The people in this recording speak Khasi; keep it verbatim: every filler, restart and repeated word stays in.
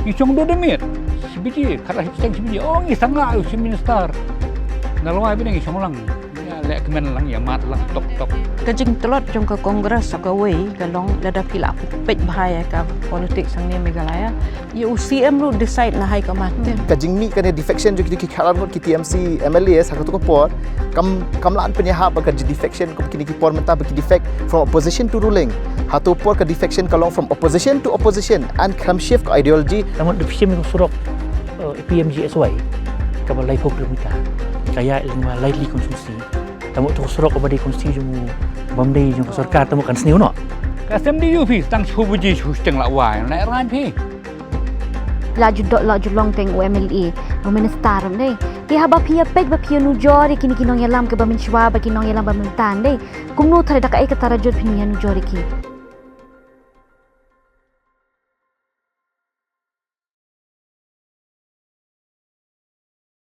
Ngi shong dur da miet. Shi baje, khatar shiphew seng shi baje. Oh, ngi sangeh u Chief Minister. Nalwai bad ngi shong lang. Ïa leh kmen lang, ïa mad lang, tok tok. Ka jingtlot jong ka Congress ha kawei ka long lada phi la peit bha ïa ka politics hangne Meghalaya. Ïa u C M ruh decide na High Command te. Ka jingmih kane defection jong ki khadar ngut ki T M C M L As ha kato ka por. Kam, kam lah ban pynïahap ba ka defection kum kine ki por mynta ba ki defect from opposition to ruling. Hato por ka defection ka long from opposition to opposition, and kam shift ka ideology. Tangba da phi shem ïa ka surok, eh, P M G S Y kaba laiphew kilometer. Ka ïaid lyngba lai tylli constituency. Tangba to ka surok kaba dei constituency jong u, bym dei jong ka sorkar, tangba kan sniew noh. Ka S M D U phi tang shu baje shu shiteng la wai, na ran phi. La ju dok, la ju long teng u M L A, u minister ne. Te haba phi ïa peit ba phi ïa nujor ïa kine ki nongïalam kiba mynshuwa bad ki nongïalam ba mynta ne. Kumno tharai da kaei ka tarajut phin ïa nujor ïa ki?